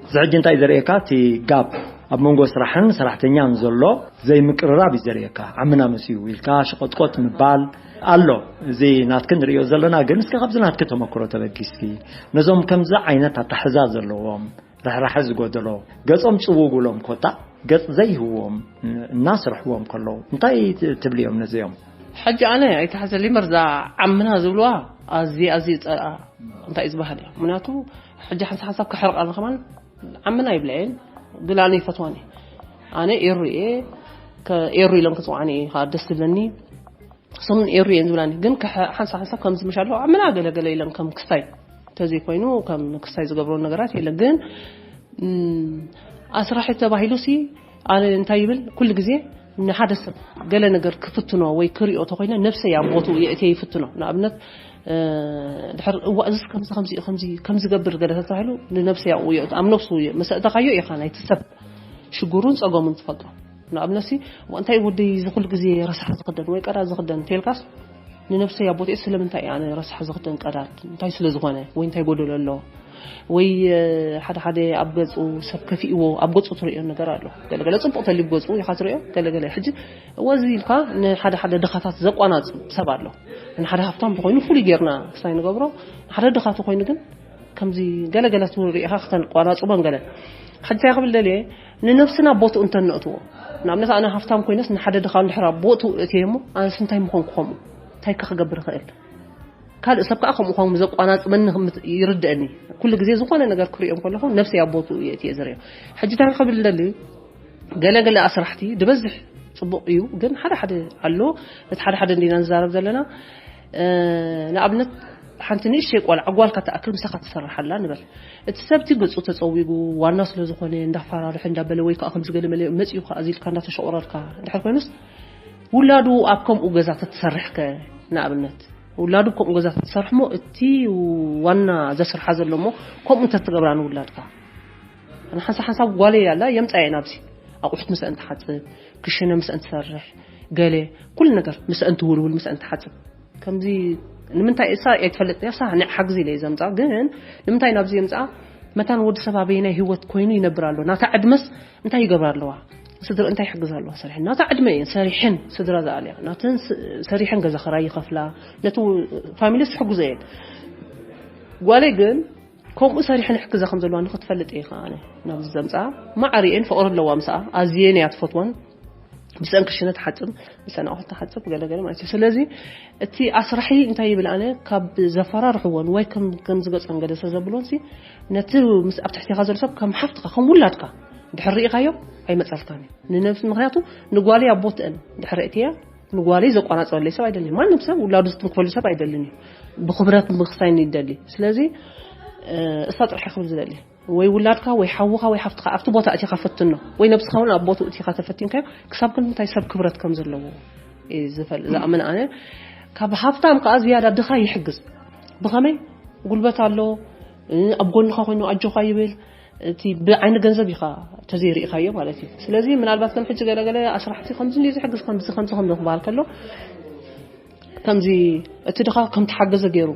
እዚ ሕጂ እንታይ ዘርእየካ፣ እቲ ጋፕ ኣብ መንጎ ስራሕን ሰራሕተኛን ዘሎ ዘይምቅርራብ እዩ ዘርእየካ። ዓምና መፅኡ ኢልካ ሸቆጥቆጥ ምባል ኣሎ። እዚ ናትኪ ንሪኦ ዘለና፣ ግን እስኪ ካብዚ ናትኪ ተመክሮ ተበጊስኪ፣ ነዞም ከምዚ ዓይነት ኣታሕዛ ዘለዎም፣ ርሕራሐ ዝጎደሎ፣ ገጾም ጽውውሎም ኮታ፣ ገጽ ዘይህዎም እናስርሕዎም ከለዉ፣ እንታይ ት-፣ ትብልዮም ነዚኦም? ሕጂ ኣነ ኣይተሓዘለይ እምበር፣ እዛ ዓምና ዝብልዋ ኣዝየ፣ ኣዝየ ዝጸልኣ እንታይ እዩ ዝበሃል እያ። ምኽንያቱ ሕጂ ሓንሳብ ሓንሳብ ከሕርቃኒ ከማን ዓምና ይብላ እየን፣ ግን ኣነ ይፈትዋን እየ። ኣነ ኤሩ እየ፣ ከ-፣ ኤሩ ኢሎም ክጽውዓኒ እየ፣ ከዓ ደስ ዝብለኒ። እሶም ኤሩ እየን ዝብላኒ፣ ግን ከ-፣ ሓንሳብ ሓንሳብ ከምዚ ምሽ ኣለዉ ዓምና ገለ ገለ ኢሎም ከም ክስታይ እንተዘይኮይኑ፣ ከም ክስታይ ዝገብሮ ነገራት የለን። ግን፣ እም፣ ኣስራሒ ተባሂሉሲ ኣነ እንታይ ይብል፣ ኩሉ ግዜ ንሓደ ሰብ ገለ ነገር ክፍትኖ ወይ ክሪኦ ተኾይነ፣ ነብሰይ ኣብ ቦትኡ የእትየ ይፍትኖ። ንኣብነት፣ እ፣ ድሕር፣ እዋ፣ እዚስ ከምዚ፣ ከምዚ እዩ፣ ከምዚ፣ ከምዚ ገብር ገለ ተተባሂሉ፣ ንነብሰይ ኣብኡ የእቱ-፣ ኣብ ነብሱ የ-፣ መሰእተኻዮ ኢኻ ናይቲ ሰብ ሽግሩን ጸገሙን ትፈልጦ። ንኣብነትሲ፣ "እዋ፣ እንታይ ወደይ እዚ ኩሉ ግዜ ረሳሕ ዝኽደን ወይ ቀዳድ ዝኽደን?" እንተልካስ፣ ንነብሰይ ኣብ ቦትኡ ስለምንታይ እየ ኣነ ረሳሕ ዝኽደን ቀዳድ? እንታይ ስለ ዝኾነ ወይ እንታይ ጎደሎ ኣሎ? ወይ፣ እ፣ ሓደ ሓደ ኣብ ገጹ ሰብ ከፊእዎ፣ ኣብ ገጹ ትርእዮ ነገር ኣሎ። ገለ ገለ ጽቡቕ ተልዩ ገጹ ኢኻ ትርእዮ፣ ገለ ገለ ሕጂ እወ፣ እዚ ኢልካ ንሓደ ሓደ ድኻታት ዘቋናጽብ ሰብ ኣሎ። ንሓደ ሃብታም ተኾይኑ ፍሉይ ጌርና ክስታይ ንገብሮ፣ ንሓደ ድኻ ተኾይኑ ግን ከምዚ ገለ ገለ ትሪኢኻ ክተቋናጽቦን ገለ። ሕጂ እንታይ ክብል ደልየ፣ ንነብስና ቦትኡ እንተነእትዎ። ንኣብነት ኣነ ሃብታም ኮይነስ ንሓደ ድኻ እንድሕር ኣብ ቦትኡ እትየ እሞ፣ ኣነስ እንታይ ምኾንኩ ከምኡ? እንታይ ከ ክገብር እኽእል? ካልእ ሰብ ከኣ ከምኡ ከምኡ ዘቋናጽበኒ ክምት-፣ ይርድአኒ። ኩሉ ግዜ ዝኾነ ነገር ክሪኦም ከለኹ ነብሰይ ኣብ ቦትኡ እየ እትየ ዝሪኦ። ሕጂ እንታይ ክብል ደሊ፣ ገለ ገለ ኣስራሕቲ ድበዝሕ ጽቡቕ እዩ፣ ግን ሓደ ሓደ ኣሎ፣ እቲ ሓደ ሓደ እንዲና ንዛረብ ዘለና። እ፣ ንኣብነት ሓንቲ ንእሽተይ ቆልዓ ጓልካ ትኣክል ምሳኻ ትሰርሕ ኣላ ንበል። እቲ ሰብቲ ገጹ ተጸዊጉ ዋና ስለ ዝኾነ እንዳፋራርሐ እንዳበለ ወይ ከኣ ከምዚ ገለ መለ መጺኡ ከኣ እዚ ኢልካ እንዳተሸቑረርካ እንድሕር ኮይኑስ፣ ውላዱ ኣብ ከምኡ ገዛ ተትሰርሕ ከ ንኣብነት፣ ውላዱ ከምኡ ገዛ ተትሰርሕ እሞ እቲ ዋና ዘስርሓ ዘሎ እሞ ከምኡ እንተትገብራ ንውላድካ። ኣነ ሓንሳብ ሓንሳብ ጓለይ ኣላ የምጻ እየ ናብዚ። ኣቑሑት ምስአን ትሓጽብ፣ ክሽነ ምስአን ትሰርሕ፣ ገለ ኩሉ ነገር ምስአን ትውልውል፣ ምስአን ትሓጽብ። ከምዚ ንምንታይ እሳ እየ ትፈልጥ እያ፣ እሳ ንዓ ሓግዚ ኢለ እየ ዘምጻ። ግን ንምንታይ ናብዚ የምጻ? መታን ወዲ ሰብ ኣበየናይ ህይወት ኮይኑ ይነብር ኣሎ? ናታ ዕድመስ እንታይ ይገብራ ኣለዋ? ስድራ እንታይ ይሕግዛ ኣለዋ? ሰሪሐን። ናታ ዕድመ እየን ሰሪሐን ስድራ ዝኣልያ። ናተን ስ-፣ ሰሪሐን ገዛ ክራይ ይኸፍላ፣ ነቲ ፋሚሊ ዝሕግዞ እየን። ጓለይ ግን ከምኡ ሰሪሐን ይሕግዛ ከም ዘለዋ ንኽትፈልጥ እየ ከኣ ኣነ ናብዚ ዘምጽኣ። ማዕሪኤን ፍቕሪ ኣለዋ ምስኣ፣ ኣዝየን እያ ትፈትወን። ምስአን ክሽነ ትሓጽብ፣ ምስአን ኣቑሑት ትሓጽብ፣ ገለ ገለ ማለት እዩ። ስለዚ እቲ ኣስራሒ እንታይ ይብል ኣነ፣ ካብ ዘፈራርሕዎን ወይ ከም፣ ከም ዝገጸን ገለ ስለ ዘብሎንሲ፣ ነቲ ምስ ኣብ ትሕቴኻ ዘሎ ሰብ ከም ሓፍትኻ፣ ከም ውላድካ ድሕር ርኢኻዮ ኣይመጸልካን እዩ። ንነብስ-፣ ምኽንያቱ ንጓለይ ኣብ ቦትአን ድሕር እትያ፣ ንጓለይ ዘቋናጽበለይ ሰብ ኣይደልን። ማንም ሰብ ውላዱ ዝትንክፈሉ ሰብ ኣይደልን እዩ። ብኽብረት ምኽሳይን ይደሊ። ስለዚ፣ እ፣ እሳ ጥራሕ ክብል ዝደሊ። ወይ ውላድካ፣ ወይ ሓውኻ፣ ወይ ሓፍትኻ ኣብቲ ቦታ እቲኻ ፈትኖ። ወይ ነብስኻ እውን ኣብ ቦትኡ እቲኻ ተፈቲንካዮ፣ ክሳብ ክንዲ እንታይ ሰብ ክብረት ከም ዘለዎ እዩ ዝፈል-፣ ዝኣምን ኣነ። ካብ ሃብታም ከኣ ዝያዳ ድኻ ይሕግዝ። ብኸመይ? ጉልበት ኣሎ፣ እ፣ ኣብ ጎንኻ ኮይኑ ኣጆኻ ይብል። እቲ ብዓይኒ ገንዘብ ኢኻ ተዘይርኢኻዮ ማለት እዩ። ስለዚ ምናልባት ከም ሕጂ ገለገለ ኣስራሕቲ ከምዚ እንድዩ ዝሕግዝ፣ ከምዚ፣ ከምዚ፣ ከምዚ ክበሃል ከሎ፣ ከምዚ እቲ ድኻ ከም ተሓገዘ ገይሩ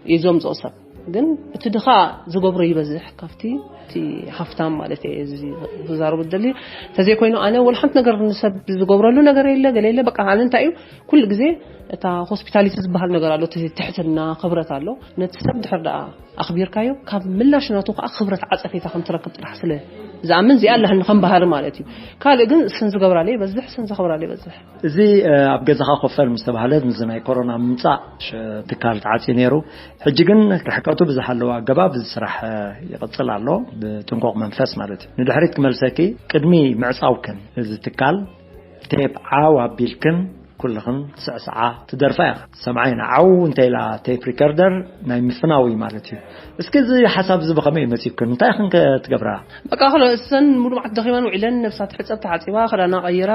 እዩ ዘምጽኦ ሰብ። ግን እቲ ድኻ ዝገብሮ ይበዝሕ ካብቲ እቲ ሃፍታም ማለት እየ እዚ ክዛረቡ ዝደሊ። እንተዘይኮይኑ ኣነ ወላ ሓንቲ ነገር ንሰብ ዝገብረሉ ነገር የለ፣ ገለ የለ። በቃ ኣነ እንታይ እዩ ኩሉ ግዜ እታ ሆስፒታሊቲ ዝበሃል ነገር ኣሎ፣ እቲ ትሕትና ክብረት ኣሎ። ነቲ ሰብ ድሕር ደኣ ኣኽቢርካዮ፣ ካብ ምላሽ ናቱ ከኣ ክብረት ዓጸፌታ ከም ትረክብ ጥራሕ ስለ ዝኣምን፣ እዚኣ ኣለሃኒ ከም ባህሪ ማለት እዩ። ካልእ ግን ስን ዝገብራለ ይበዝሕ፣ ስን ዘኽብራለ ይበዝሕ። እዚ፣ እ፣ ኣብ ገዛኻ ኮፈል ምስ ተባህለ፣ ምስዚ ናይ ኮሮና ምምጻእ፣ ሽ-፣ ትካል ተዓጽዩ ነይሩ። ሕጂ ግን ክሕከቱ ብዝሃለወ ኣገባብ እዚ ስራሕ፣ እ፣ ይቕጽል ኣሎ፣ ብጥንቁቕ መንፈስ ማለት እዩ። ንድሕሪት ክመልሰኪ፣ ቅድሚ ምዕጻውክን እዚ ትካል፣ ቴፕ ዓው ኣቢልክን ኩልኽን ትስዕስዓ ትደርፋ ኢኻ። ሰምዓይ ንዓው እንተ ኢላ ቴፕ ሪከርደር ናይ ምፍናው እዩ ማለት እዩ። እስኪ እዚ ሓሳብ እዚ ብኸመይ መጺብክን? እንታይ ኢኽን ከ ትገብራ? በቃ፣ ክሎ እሰን ሙሉ መዓት ደኺመን ውዒለን፣ ነብሳ ትሕጸብ፣ ተሓጺባ፣ ክዳና ቀይራ፣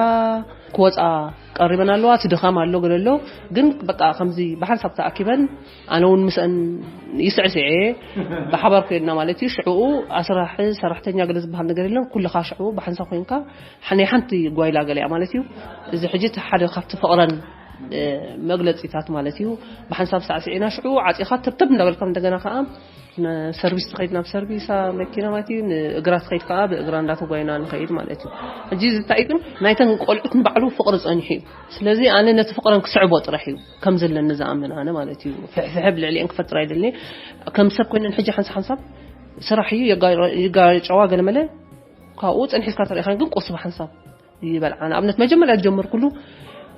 ክወጻ ቀሪበን ኣለዋ። እቲ ድኻም ኣሎ፣ ገለ ኣሎ። ግን በቃ፣ ከምዚ ብሓንሳብ ተኣኪበን፣ ኣነ እውን ምስአን ይስዕስዐ፣ ብሓባር ኮይንና ማለት እዩ። ሽዕኡ ኣስራሕ ሰራሕተኛ ገለ ዝበሃል ነገር የለን። ኩልኻ ሽዕኡ ብሓንሳብ ኮይንካ፣ ሓ-፣ ናይ ሓንቲ ጓይላ ገለ እያ ማለት እዩ። እዚ ሕጂ እቲ ሓደ ካብቲ ፍቕረን፣ እ፣ መግለጺታት ማለት እዩ። ብሓንሳብ ሳዕስዒና፣ ሽዑ ዓጺኻ ተብተብ እንዳበልካ፣ እንደገና ከኣ ሰርቪስ ትኸይድ፣ ናብ ሰርቪሳ መኪና ማለት እዩ። ንእግራ ትኸይድ ከኣ፣ ብእግራ እንዳተጓይና ንኸይድ ማለት እዩ። ሕጂ እዚ እንታይ እዩ ግን፣ ናይተን ቆልዑት ንባዕሉ ፍቕሪ ጸኒሑ እዩ። ስለዚ ኣነ ነቲ ፍቕረን ክስዕቦ ጥራሕ እዩ ከም ዘለኒ ዝኣምን ኣነ ማለት እዩ። ፍሕፍሕ ኣብ ልዕሊአን ክፈጥር ኣይደልኒ። ከም ሰብ ኮይነን ሕጂ ሓንሳብ ሓንሳብ ስራሕ እዩ፣ የጋ-፣ የጋጨዋ ገለመለ። ካብኡ ጸኒሕካ ተሪእኻ ግን ቁርሲ ብሓንሳብ ይበልዓ። ንኣብነት መጀመርያ ዝጀመርኩሉ፣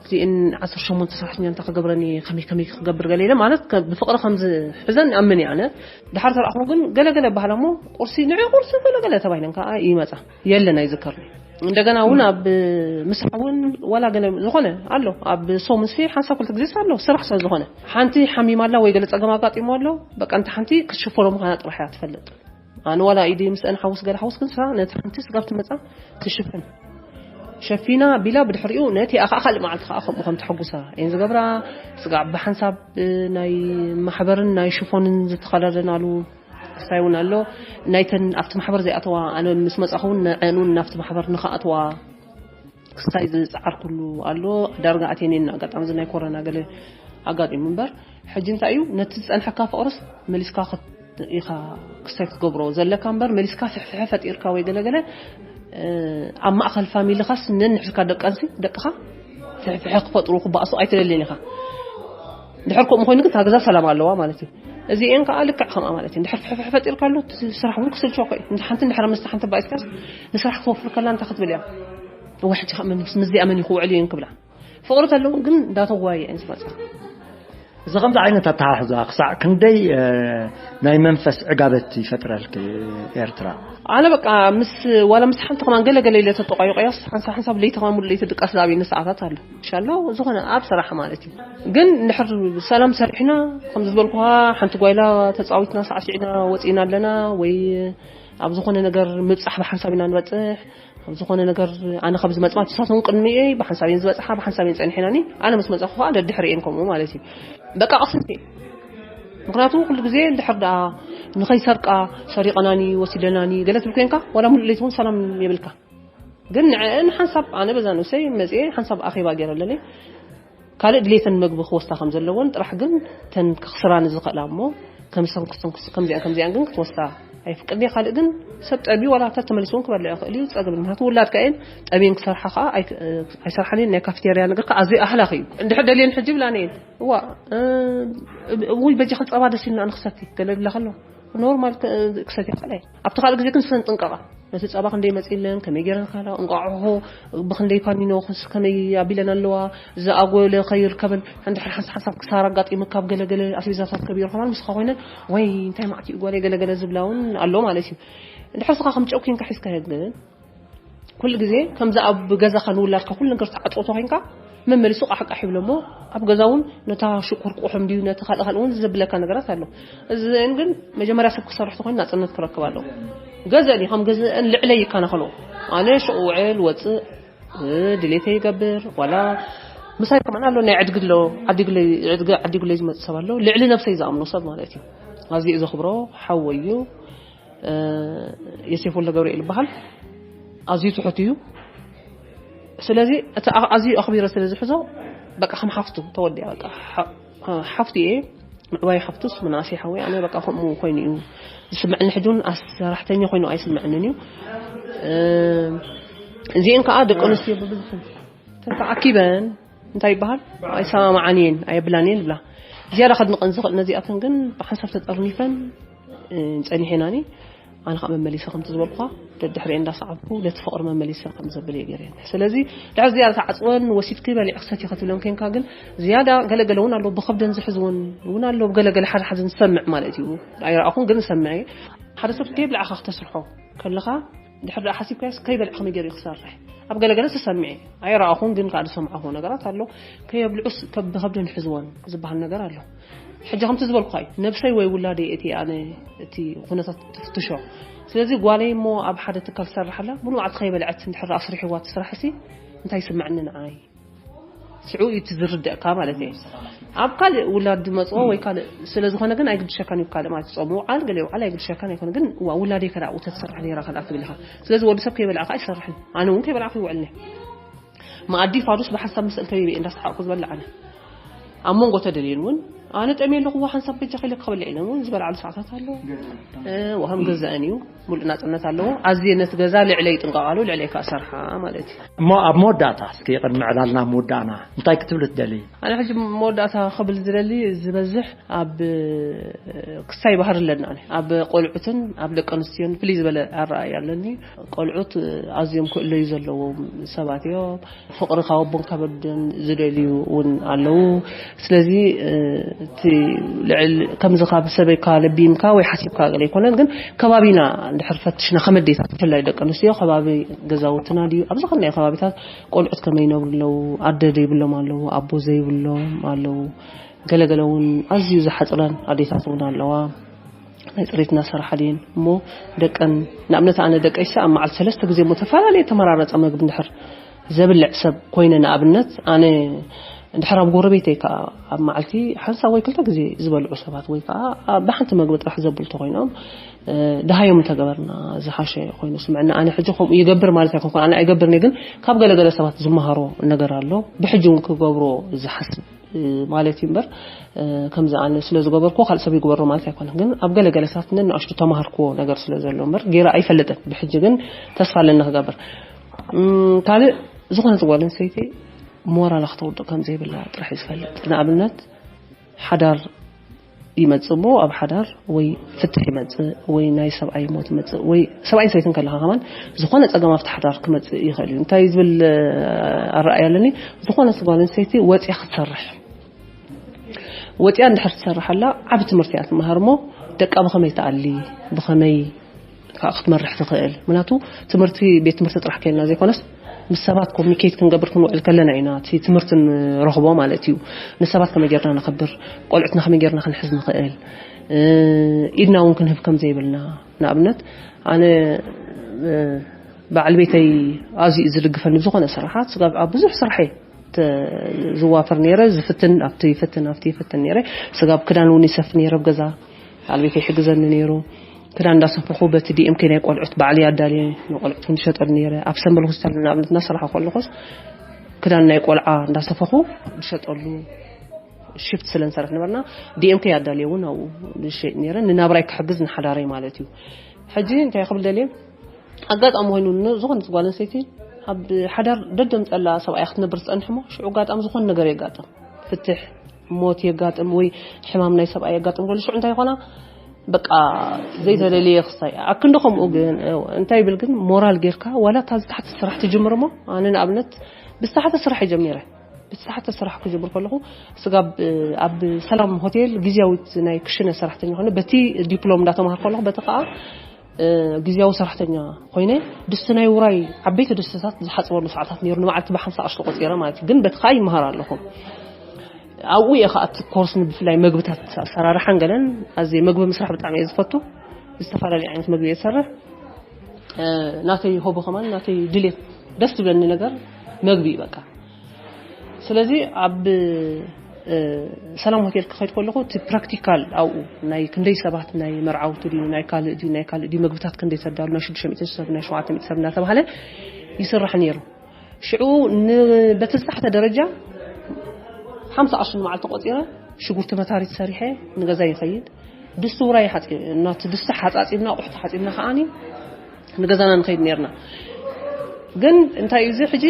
እዚእን ዓሰርተ ሸሞንተ ሰራሕተኛ እንታይ ክገብረኒ፣ ከመይ ከመይ ክገብር ገለ ኢለ ማለት ከ-፣ ብፍቕሪ ከም ዝሕዘን ኣምን እየ ኣነ። ድሓር ተረኣኹ ግን ገለ ገለ ባህላ እሞ፣ ቁርሲ፣ ንዒ ቁርሲ ገለ ገለ ተባሂለን ከኣ ይመጻ። የለን ኣይዝከርኒ። እንደገና እውን ኣብ ምሳሕ እውን ዋላ ገለ ዝኾነ ኣሎ። ኣብ ሶምንሲ ሓንሳብ ክልተ ግዜስ ኣሎ፣ ስራሕ ስለ ዝኾነ። ሓንቲ ሓሚማ ኣላ ወይ ገለ ጸገም ኣጋጢሞ ኣሎ፣ በቃ፣ እንተ ሓንቲ ክትሽፈኖ ምዃና ጥራሕ እያ ትፈልጥ። ኣነ ዋላ ኢዲ ምስአን ሓውስ ገለ ሓውስ ግን ስራ ነቲ ሓንቲ ስጋብ ትመጻ ትሽፍን። ሸፊና ቢላ ብድሕሪኡ ነቲ ኣኻ ካልእ መዓልቲ ከኣ ከምኡ ከም ተሐጉሳ እየን ዝገብራ። ስጋብ ብሓንሳብ ናይ ማሕበርን ናይ ሽፎንን ዝተኸዳደናሉ ክስታይ እውን ኣሎ። ናይተን ኣብቲ ማሕበር ዘይኣተዋ ኣነ ምስ መጻኹ እውን ንዐን እውን ናብቲ ማሕበር ንኸኣትዋ ክስታይ ዝጸዓርኩሉ ኣሎ። ዳርጋ ኣትየን እየን፣ ኣጋጣሚ እዚ ናይ ኮሮና ገለ ኣጋጢሙ እምበር፣ ሕጂ እንታይ እዩ፣ ነቲ ዝጸንሐካ ፍቕርስ መሊስካ ክት-፣ ኢኻ ክስታይ ክትገብሮ ዘለካ እምበር፣ መሊስካ ፍሕፍሐ ፈጢርካ ወይ ገለገለ፣ እ፣ ኣብ ማእከል ፋሚሊኻስ ነንሕድካ ደቂ ኣንስቲ፣ ደቅኻ ፍሕፍሐ ክፈጥሩ ክበኣሱ ኣይትደልን ኢኻ። ድሕር ከምኡ ኮይኑ ግን እታ ገዛ ሰላም ኣለዋ ማለት እዩ። እዚኤን ከኣ ልክዕ ከምኣ ማለት እዩ። ድሕር ፍሕፍሐ ፈጢርካ ኣሎ፣ እቲ ስራሕ እውን ክስልችወካ እዩ። እንተ ሓንቲ እንድሕር ምስቲ ሓንቲ ባኢስካስ ንስራሕ ክትወፍር ከላ እንታይ ክትብል እያ? እወ፣ ሕጂ ከ መን ምስ፣ ምስዚኣ መን እዩ ክውዕል እየን ክብላ። ፍቕሪ ተለውን ግን እንዳተጓየ እየን ዝመጻ። እዚ ከምዚ ዓይነት ኣተሓሕዛ ክሳዕ ክንደይ፣ እ፣ ናይ መንፈስ ዕጋበት ይፈጥረልኪ ኤርትራ? ኣነ በቃ ምስ፣ ዋላ ምስ ሓንቲ ከማን ገለ ገለ ኢለ ተጠቋይቆያስ፣ ሓንሳብ ሓንሳብ ለይቲ ከማን ሙሉእ ለይቲ ድቃስ ዝኣብየኒ ሰዓታት ኣሎ። ኢንሻሎ ዝኾነ ኣብ ስራሕ ማለት እዩ። ግን እንድሕር ሰላም ሰሪሕና፣ ከም ዝበልኩኻ፣ ሓንቲ ጓይላ ተጻዊትና ሳዕሲዕና ወጺእና ኣለና፣ ወይ ኣብ ዝኾነ ነገር ምብጻሕ ብሓንሳብ ኢና ንበጽሕ። ኣብ ዝኾነ ነገር ኣነ ካብ ዝመጽማ ንሳቶም ቅድሚኤ ብሓንሳብ እየን ዝበጽሓ፣ ብሓንሳብ እየን ጸኒሐናኒ። ኣነ ምስ መጻኹ ከኣ ደድሕሪኤን ከምኡ ማለት እዩ። በቃ ቀስንቲ። ምኽንያቱ ኩሉ ግዜ እንድሕር ደኣ ንኸይሰርቃ ሰሪቐናኒ፣ ወሲደናኒ፣ ገለ ትብል ኮይንካ፣ ዋላ ሙሉእ ለይቲ እውን ሰላም የብልካ። ግን ንዕአን ሓንሳብ ኣነ በዛ ነብሰይ መጽኤ ሓንሳብ ኣኼባ ገይረ ኣለኒ። ካልእ ድሌተን መግቢ ክወስዳ ከም ዘለዎን ጥራሕ ግን ተን ክኽስራኒ ዝኽእላ እሞ ከም ሰንኩስ ሰንኩስ ከምዚኣን ከምዚኣን ግን ክትወስዳ ኣይፍቅድን እየ። ካልእ ግን ሰብ ጠቢ ዋላ እንተ ተመሊሱ እውን ክበልዕ ይኽእል እዩ፣ ጸገም። ምኽንያቱ ውላድካ እየን፣ ጠብየን ክሰርሓ ከኣ ኣይ-፣ ኣይሰርሓን እየን። ናይ ካፍቴርያ ነገር ከኣ ኣዝዩ ኣህላኺ እዩ። እንድሕር ደልየን ሕጂ ይብላኒ እየን። እዋ፣ እ፣ ውይ በጃኺ ጸባ ደስ ኢሉና ንክሰቲ ገለ ይብላ ከሎ ኖርማል ክ-፣ ክሰቲ ይኽእል እየ። ኣብቲ ካልእ ግዜ ግን ንሰን ጥንቀቓ። ነቲ ጸባ ክንደይ መጺለን፣ ከመይ ገይረን ካላ፣ እንቋቑሖ ብኽንደይ ፓኒኖ፣ ክስ-፣ ከመይ ኣቢለን ኣለዋ፣ ዝኣጎለ ከይርከበን፣ እንድሕር ሓንሳብ ሓንሳብ ክሳራ ኣጋጢሙ ካብ ገለ ገለ ኣስቤዛታት ከቢሩ ከማን ምስኻ ኮይነን፣ ወይ እንታይ ማዕት እዩ ጓለይ ገለ ገለ ዝብላ እውን ኣሎ ማለት እዩ። እንድሕር ስኻ ከም ጨው ኬንካ ሒዝካዮ ግን፣ ኩሉ ግዜ ከምዚ ኣብ ገዛኻ ንውላድካ ኩሉ ነገር ትዓጽዎ ተኾይንካ፣ መመሊሱ ቃሕቃሕ ይብሎ እሞ፣ ኣብ ገዛ እውን ነታ ሽኮር ቁሕም ድዩ፣ ነቲ ካልእ ካልእ እውን ዘብለካ ነገራት ኣሎ። እዚአን ግን መጀመርያ ሰብ ክሰርሕ ተኾይኑ ናጽነት ክረክብ ኣለዎ። ገዘአን እዩ፣ ከም ገዘአን ልዕለይ ይከናኸኖ። ኣነ ሽቕ ውዕል ወጽእ፣ እ፣ ድሌተይ ይገብር፣ ዋላ ምሳይ ከማን ኣሎ፣ ናይ ዕድጊ ኣሎ፣ ዓዲጉለይ፣ ዕድጊ ዓዲጉለይ ዝመጽእ ሰብ ኣሎ፣ ልዕሊ ነብሰይ ዝኣምኖ ሰብ ማለት እዩ። ኣዝየ ዘኽብሮ ሓወይ እዩ። እ፣ ዮሴፍ ወልደ ገብርኤል ይበሃል። ኣዝዩ ትሑት እዩ። ስለዚ እቲ ኣ-፣ ኣዝዩ ኣኽቢረ ስለ ዝሕዞ፣ በቃ ከም ሓፍቱ ተወዲኣ፣ በቃ ሓ-፣ ሓፍቱ እየ። ምዕባይ ሓፍቱስ ምናእሰይ ሓወይ ኣነ በቃ ከምኡ ኮይኑ እዩ ዝስምዐኒ። ሕጂ እውን ኣስ-፣ ሰራሕተኛ ኮይኑ ኣይስምዐንን እዩ። እ፣ እዚአን ከኣ ደቂ ኣንስትዮ ብብዝሒ ተተኣኪበን እንታይ ይበሃል? ኣይሰማማዓን እየን፣ ኣየብላን እየን ይብላ። ዝያዳ ከድንቐን ዝኽእል ነዚኣተን ግን ብሓንሳብ ተጠርኒፈን፣ እ፣ ጸኒሐናኒ። ኣነ ኸኣ መመሊሰ ከምቲ ዝበልኩኻ ደድሕሪኤን እንዳሰዓብኩ ነቲ ፍቕሪ መመሊሰ ከም ዘብል እየ ገይረን። ስለዚ ድሕሪ ዝያዳ ተዓጽወን ወሲድኪ በሊዕኪ ሰቲኺ ክትብለን ኮይንካ ግን ዝያዳ ገለገለ እውን ኣሎ፣ ብኸብደን ዝሕዝወን እውን ኣሎ፣ ገለገለ ሓደ ሓደ ንሰምዕ ማለት እዩ። ኣይረኣኹን ግን እሰምዕ እየ። ሓደ ሰብ ከየብላዕካ ክተስርሖ ከለኻ ድሕር ደኣ ሓሲብካዮስ ከይበልዕ ከመይ ገይሩ ክሰርሕ? ኣብ ገለገለ ተሰሚዐ ኣይረኣኹን፣ ግን ከዓ ዝሰምዓኹ ነገራት ኣሎ። ከየብልዑስ ከብ ብከብደን ይሕዝወን ዝበሃል ነገር ኣሎ። ሕጂ ከምቲ ዝበልኩኻ እዩ፣ ነብሰይ ወይ ውላደይ እቲ ኣነ እቲ ኩነታት ትፍትሾ። ስለዚ ጓለይ እሞ ኣብ ሓደ ትካል ትሰርሕ ኣላ፣ ምሉእ መዓልቲ ከይበልዐት እንድሕር ኣስሪሕዋ እቲ ስራሕ ሲ እንታይ ይስምዐኒ ንዓይ? ሽዑ እዩ እቲ ዝርደእካ ማለት እዩ። ኣብ ካልእ ውላድ ዝመፅኦ ወይ ካልእ ስለ ዝኾነ ግን ኣይግድሸካን እዩ፣ ካልእ ማለት ጾም ውዓል ገለ ይውዓል ኣይግድሸካን ኣይኮነ፣ ግን ዋ ውላደይ ከዳኡ ተትሰርሕ ነይራ ከዳ ትብል ኢኻ። ስለዚ ወዲ ሰብ ከይበልዓ ከዓ ኣይሰርሕን፣ ኣነ እውን ከይበልዓ ይውዕል ነይ። መኣዲ ፋዱስ ብሓንሳብ ምስ እንከቢበ እንዳስተሓቅኩ ዝበልዕ ኣነ። ኣብ መንጎ ተደልየን እውን ኣነ ጠምየ ኣለኹ፣ ሓንሳብ በጃ ከይለ ክበልዕ ኢለን እውን ዝበልዓሉ ሰዓታት ኣሎ። ወሃም ገዛእን እዩ፣ ሙሉእ ናጽነት ኣለዎ። ኣዝየ ነቲ ገዛ ልዕለይ ይጥንቀቃሉ፣ ልዕለይ ከዓ ሰርሓ ማለት እዩ። እሞ ኣብ መወዳእታ እስኪ ቅድሚ ዕላልና ምውዳእና እንታይ ክትብል ትደሊ? ኣነ ሕጂ መወዳእታ ክብል ዝደሊ ዝበዝሕ ኣብ ክሳይ ባህር ኣለና፣ ኣነ ኣብ ቆልዑትን ኣብ ደቂ ኣንስትዮን ፍልይ ዝበለ ኣረኣእያ ኣለኒ። ቆልዑት ኣዝዮም ክእለዩ ዘለዎም ሰባት እዮም። ፍቕሪ ካብ ኣቦን ካብ ኣደን ዝደልዩ እውን ኣለዉ። ስለዚ እቲ ልዕል ከምዚ ካብ ሰበይካ ለቢምካ ወይ ሓሲብካ ገለ ኣይኮነን፣ ግን ከባቢና እንድሕር ፈትሽና ከም ኣዴታት ብፍላይ ደቂ ኣንስትዮ ከባቢ ገዛውትና ድዩ ኣብ ዝኾነ ከባቢታት ቆልዑት ከመይ ይነብሩ ኣለዉ፣ ኣደ ዘይብሎም ኣለዉ፣ ኣቦ ዘይብሎም ኣለዉ። ገለገለ እውን ኣዝዩ ዝሓፅረን ኣዴታት እውን ኣለዋ። ናይ ፅሬት እናሰርሓ ድየን እሞ ደቀን ንኣብነት ኣነ ደቀይሳ ኣብ መዓልቲ ሰለስተ ግዜ እሞ ተፈላለየ ተመራረፀ መግቢ እንድሕር ዘብልዕ ሰብ ኮይነ ንኣብነት ኣነ እንድሕር ኣብ ጎረቤተይ ከዓ ኣብ መዓልቲ ሓንሳብ ወይ ክልተ ግዜ ዝበልዑ ሰባት ወይ ከዓ ብሓንቲ መግቢ ጥራሕ ዘብሉ ተኮይኖም ደሃዮም እንተገበርና ዝሓሸ ኮይኑ ስምዕና። ኣነ ሕጂ ከምኡ ይገብር ማለት ኣይኮንኩን፣ ኣነ ኣይገብርን እየ፣ ግን ካብ ገለገለ ሰባት ዝመሃሮ ነገር ኣሎ። ብሕጂ እውን ክገብሮ ዝሓስብ ማለት እዩ እምበር ከምዚ ኣነ ስለ ዝገበርኩ ካልእ ሰብ ይግበሮ ማለት ኣይኮነን። ግን ኣብ ገለገለ ሰባት ነንኣሽቱ ተማሃርክዎ ነገር ስለ ዘሎ እምበር ገይረ ኣይፈልጥን። ብሕጂ ግን ተስፋ ኣለኒ ክገብር። ካልእ ዝኾነት ጓል ኣንስተይቲ ሞራላ ክተውድቕ ከም ዘይብላ ጥራሕ እዩ ዝፈልጥ። ንኣብነት ሓዳር ይመጽእ እሞ ኣብ ሓዳር ወይ ፍትሕ ይመጽእ ወይ ናይ ሰብኣይ ሞት ይመጽእ ወይ ሰብኣይን ሰበይትን ከለኻ ከማን ዝኾነ ጸገም ኣብቲ ሓዳር ክመጽእ ይኽእል እዩ። እንታይ ዝብል ኣረኣእያ ኣለኒ? ዝኾነት ጓል ኣንስተይቲ ወጽያ ክትሰርሕ፣ ወጽያ እንድሕር ትሰርሕ ኣላ ዓቢ ትምህርቲ እያ ትመሃር እሞ ደቃ ብኸመይ ትኣሊ፣ ብኸመይ ከዓ ክትመርሕ ትኽእል። ምክንያቱ ትምህርቲ ቤት ትምህርቲ ጥራሕ ከልና ዘይኮነስ ምስ ሰባት ኮሚኒኬት ክንገብር ክንውዕል ከለና ኢና እቲ ትምህርቲ ንረኽቦ ማለት እዩ። ንሰባት ከመይ ጌርና ነኽብር፣ ቆልዑትና ከመይ ጌርና ክንሕዝ ንኽእል፣ ኢድና እውን ክንህብ ከም ዘይብልና። ንኣብነት ኣነ በዓል ቤተይ ኣዝዩ እዩ ዝድግፈኒ ብዝኾነ ስራሓት፣ ስጋብ ኣብ ብዙሕ ስራሕ እየ ዝዋፈር ነይረ፣ ዝፍትን ኣብቲ ይፍትን ኣብቲ ይፍትን ነይረ። ስጋብ ክዳን እውን ይሰፍ ነይረ ኣብ ገዛ፣ በዓል ቤተይ ይሕግዘኒ ነይሩ። ክዳን እንዳሰፈኹ በቲ ዲኤምኬ ናይ ቆልዑት ባዕለይ ኣዳልየ ንቆልዑት እውን ዝሸጠሉ ነይረ። ኣብ ሰምበል ሆስፒታል ንኣብነት እናሰራሕኩ ከለኹስ ክዳን ናይ ቆልዓ እንዳሰፈኹ ዝሸጠሉ ሽፍት ስለ ንሰርሕ ነበርና፣ ዲኤምኬ ኣዳልየ እውን ኣብኡ ዝሸጥ ነይረ፣ ንናብራይ ክሕግዝ ንሓዳረይ ማለት እዩ። ሕጂ እንታይ ክብል ደልየ? ኣጋጣሚ ኮይኑ ዝኾነት ጓል ኣንስተይቲ ኣብ ሓዳር ደደምፀላ ሰብኣያ ክትነብር ትፀንሕ እሞ ሽዑ ኣጋጣሚ ዝኾነ ነገር የጋጥም፣ ፍትሕ ሞት የጋጥም ወይ ሕማም ናይ ሰብኣይ የጋጥም ገሉ ሽዑ እንታይ ይኾና? በቃ ዘይተደለየ ክሳይ ኣክንዲ ከምኡ ግን እንታይ ይብል ግን ሞራል ጌርካ ዋላ እታ ዝተሓተ ስራሕ ትጅምር እሞ ኣነ ንኣብነት ብዝተሓተ ስራሕ ይጀሚረ ብዝተሓተ ስራሕ ክጅምር ከለኹ ስጋብ ኣብ ሰላም ሆቴል ግዜያዊት ናይ ክሽነ ሰራሕተኛ ኾነ በቲ ዲፕሎም እንዳተማሃር ከለኹ በቲ ከዓ ግዜያዊ ሰራሕተኛ ኮይነ ድስቲ ናይ ውራይ ዓበይቲ ድስትታት ዝሓፅበሉ ሰዓታት ነይሩ ንመዓልቲ ብሓምሳ ቅርሺ ተቆፂረ ማለት እዩ ግን በቲ ከዓ ይመሃር ኣለኹ ኣብኡ እየ ከዓ እቲ ኮርስ ብፍላይ መግብታት ኣሰራርሓን ገለን ኣዘ መግቢ ምስራሕ ብጣዕሚ እየ ዝፈቱ ዝተፈላለዩ ዓይነት መግቢ እየ ዝሰርሕ ናተይ ሆቢ ከማን ናተይ ድሌት ደስ ዝብለኒ ነገር መግቢ እዩ በቃ ስለዚ ኣብ ሰላም ሆቴል ክኸይድ ከለኹ እቲ ፕራክቲካል ኣብኡ ናይ ክንደይ ሰባት ናይ መርዓውቲ ድዩ ናይ ካልእ ድዩ ናይ ካልእ ድዩ መግብታት ክንደይ ተዳሉ ናይ ሽዱሽተ ሚእቲ ሰብ ናይ ሸውዓተ ሚእቲ ሰብ እናተባህለ ይስራሕ ነይሩ ሽዑ በተስታሕተ ደረጃ ሓምሳ ቅርሺ ንመዓልቲ ቆፂረ ሽጉርቲ መታሪት ሰሪሐ ንገዛ ይኸይድ ድስቲ ውራይ ሓፂ ናቲ ድስቲ ሓፃፂብና ኣቑሑ ተሓፂብና ከዓኒ ንገዛና ንኸይድ ነርና ግን እንታይ እዩ እዚ ሕጂ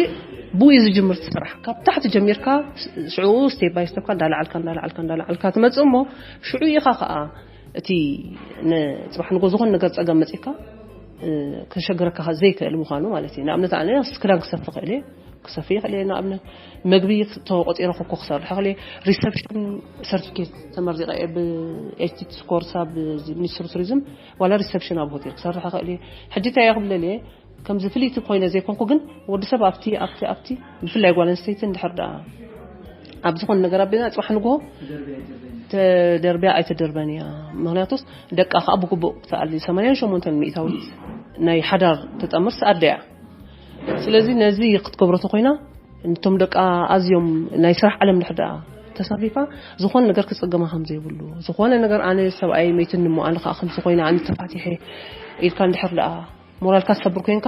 ብኡ እዩ ዝጅምር እቲ ስራሕ ካብ ታሕቲ ጀሚርካ ሽዑ step by step ካ እንዳላዓልካ እንዳላዓልካ እንዳላዓልካ ትመፅእ እሞ ሽዑ ኢኻ ከዓ እቲ ንፅባሕ ንጎ ዝኾነ ነገር ፀገም መፂካ ከሸግረካ ዘይክእል ምዃኑ ማለት እዩ ንኣብነት ኣነ ክዳን ክሰፍ ክእል እየ ክሰፊ ይኽእል እየ። ንኣብነት መግቢ ተቆፂረ ኮኮ ክሰርሕ ይኽእል እየ። ሪሰፕሽን ሰርቲፊኬት ተመርዚቐ እየ ብኤቲክስ ኮርስ ኣብ ሚኒስትሪ ቱሪዝም ዋላ ሪሰፕሽን ኣብ ሆቴል ክሰርሕ ይኽእል እየ። ሕጂ እንታይ እየ ክብለል እየ ከምዚ ፍልይቲ ኮይነ ዘይኮንኩ ግን ወዲ ሰብ ኣብቲ ኣብቲ ኣብቲ ብፍላይ ጓል ኣንስተይቲ እንድሕር ደኣ ኣብ ዝኾነ ነገር ኣቢና ፅባሕ ንግሆ ተደርብያ ኣይተደርበን እያ። ምክንያቱስ ደቃ ከዓ ብግቡእ ትኣሊ ሰማንያን ሸሞንተን ሚእታዊት ናይ ሓዳር ተጠምርስ ኣደ እያ። ስለዚ ነዚ ክትገብሮ ተኮይና ነቶም ደቃ ኣዝዮም ናይ ስራሕ ዓለም ድሕር ደኣ ተሳፊፋ ዝኾነ ነገር ክፅገማ ከም ዘይብሉ ዝኾነ ነገር ኣነ ሰብኣይ መይትን እሞ ኣነ ከዓ ከምዚ ኮይና ኣነ ተፋቲሐ ኢልካ እንድሕር ደኣ ሞራልካ ትሰብር ኮይንካ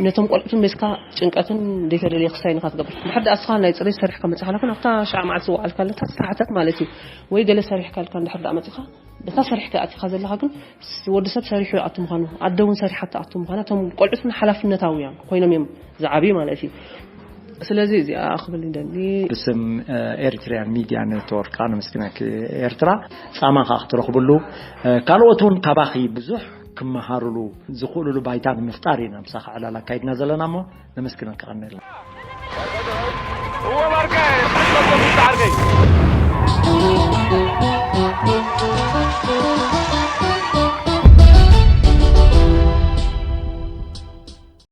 ነቶም ቆልዑትን ሜስካ ጭንቀትን ዘይተደለየ ክሳይ ንካ ትገብር ድሕር ደኣ እስኻ ናይ ፅሬት ሰሪሕካ መፅኻ ለኩን ኣብታ ሻዕ መዓልቲ ዝወዓልካ ለታ ዝተሓተት ማለት እዩ ወይ ገለ ሰሪሕካ ኢልካ እንድሕር ደኣ መፅኻ በታ ሰሪሕካ ኣቲኻ ዘለኻ ግን ወዲ ሰብ ሰሪሑ ይኣቱ ምዃኑ ኣደ እውን ሰሪሓ ትኣቱ ምዃና እቶም ቆልዑትን ሓላፍነታውያን ኮይኖም እዮም ዝዓብዩ ማለት እዩ። ስለዚ እዚኣ ክብል ይደሊ። ብስም ኤሪትሪያን ሚድያ ኔትወርክ ኣነመስግነኪ። ኤርትራ ጻማ ከኣ ክትረኽብሉ ካልኦት እውን ካባኺ ብዙሕ ክመሃሩሉ ዝኽእሉሉ ባይታ ንምፍጣር ኢና ምሳኻ ዕላል ኣካይድና ዘለና እሞ ነመስግነካ ቀኒልና።